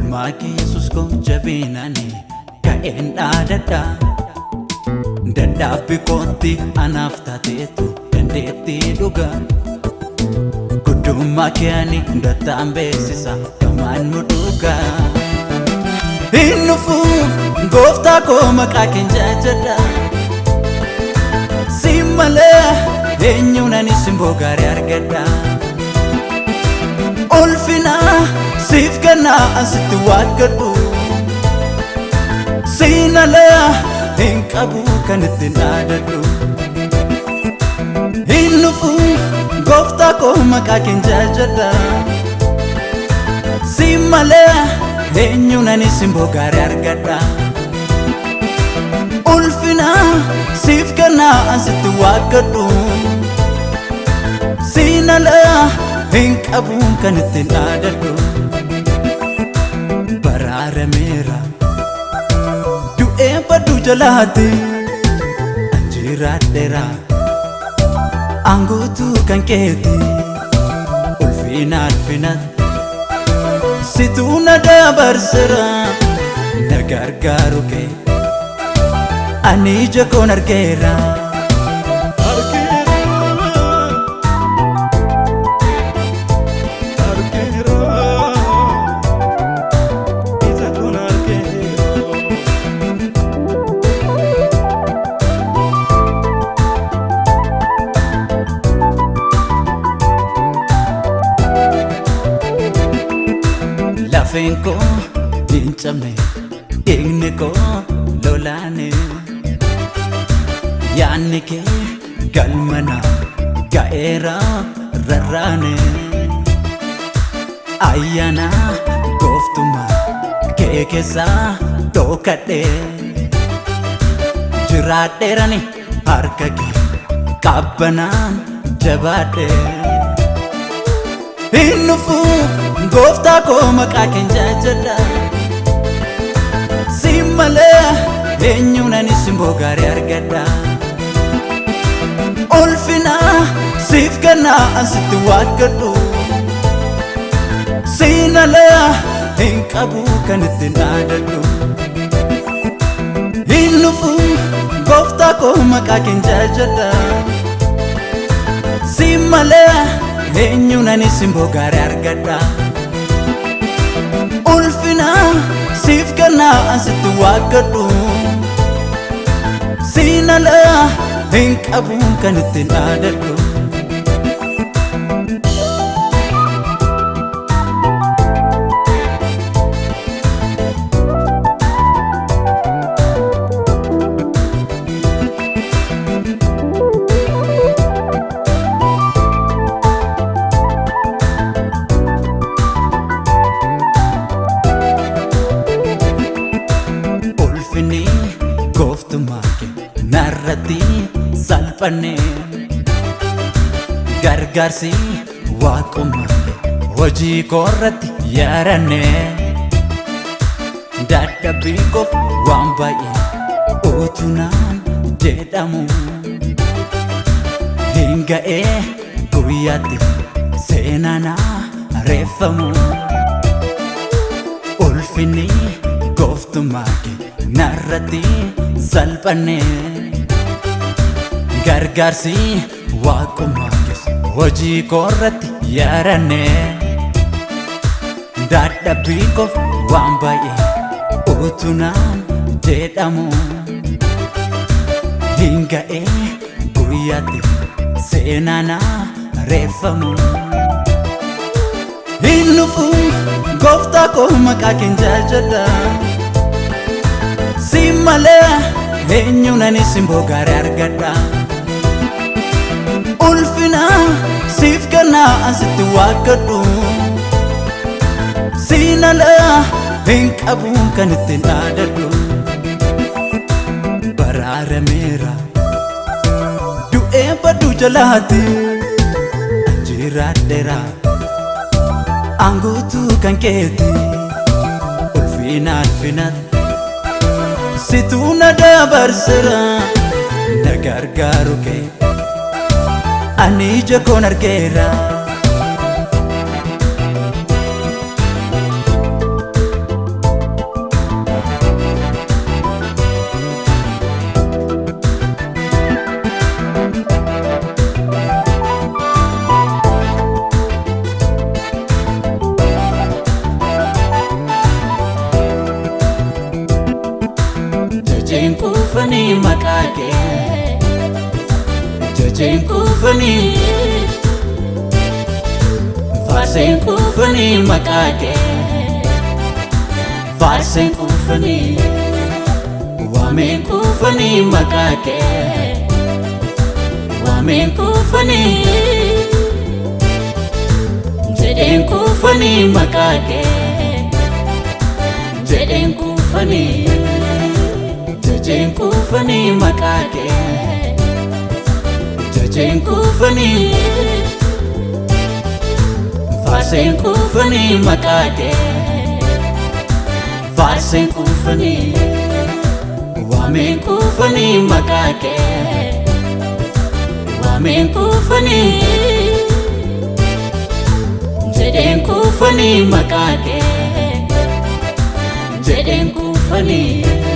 Oolmaa kee Yesuus koo jabinani ka'een dhaadadha. Dadhabbi kootti anaaf taateetu dandeettii dhugaa. Guddummaa kee ani dattaan beeksisa gamaan nu dhugaa. Hin dhufu gooftaa koo maqaa keen jajadha. Si malee eenyuun ani simboo gaarii argadha. Ulfina siif kennaa asitti waaqadhu. Siin alaa hin qabu kan ittiin dhaadadhu. Hin dhufu gooftaa koo maqaa keen jajadha. Si malee eenyuun ani simboo gaarii argadha. Ulfina siif kennaa asitti waaqadhu. Siin alaa hin qabu kan ittiin dhaadadhu. Baraarameera du'ee baduu jalaatti anjiraadheera. Aanguutuu kan keeti ulfina ulfinatti situu na dabarseera na gargaaru kee ani ija koon argeera. Argeera, ija koon argeera. Lafeen koo hin cabne, dhiigni koo lolaane. Yaanni kee galma naaf ga'eera rarraane. Ayyaana gooftummaa kee keessaa dhokadhe. Jiraadheerani harka kee qabbanaan jabaadhe. Hin dhufu gooftaa koo maqaa keen jajadha. Si malee eenyuun ani simboo gaarii argadha. Ulfina siif kennaa asitti waaqadhu. Siin alaa hin qabu kan ittiin dhaadadhu. Hin dhufu gooftaa koo maqaa keen jajadha. Si malee eenyuun ani simboo gaarii argadha. Ulfina siif kennaa asitti waaqadhu. Siin alaa hin qabu kan ittiin dhaadadhu. Ulfinni gooftummaa kee narratti salphanne. Gargaarsi waaqummaa kee hojii koorratti yaranne. Dadhabbii koof waan baay'ee utuu naan jedhamu. Hin ga'ee guyyaatti seenaan reeffamu. Ulfinni gooftummaa kee narratti salphanne. Gargaarsi waaqummaa keessa hojii koorratti yaranne. Dadhabbii koof waan baay'ee utuu naan jedhamu. Hin ga'ee guyyaatti seenaan reeffamu. Hin dhufu gooftaa koo maqaa keen jajadha. Si malee eenyuun ani simboo gaarii argadha. Ulfina siif kennaa asitti waaqadhu. Siin alaa hin qabu kan ittiin dhaadadhu. Baraarameera du'ee baduu jalaatti anjiraadheera. Aanguutuu kan keeti ulfina ulfinatti situu na dabarseera na gargaaru kee ani ija koon argeera. Jajeen kuufanii, faarseen kuufanii maqaa kee, faarseen kuufanii, waameen kuufanii maqaa kee, waameen kuufanii, jedheen kuufanii maqaa kee, jedheen kuufanii, jajeen kuufanii maqaa kee, jajeen kuufanii, faarseen kuufanii maqaa kee, faarseen kuufanii, waameen kuufanii maqaa kee, waameen kuufanii, jedheen kuufanii maqaa kee, jedheen kuufanii.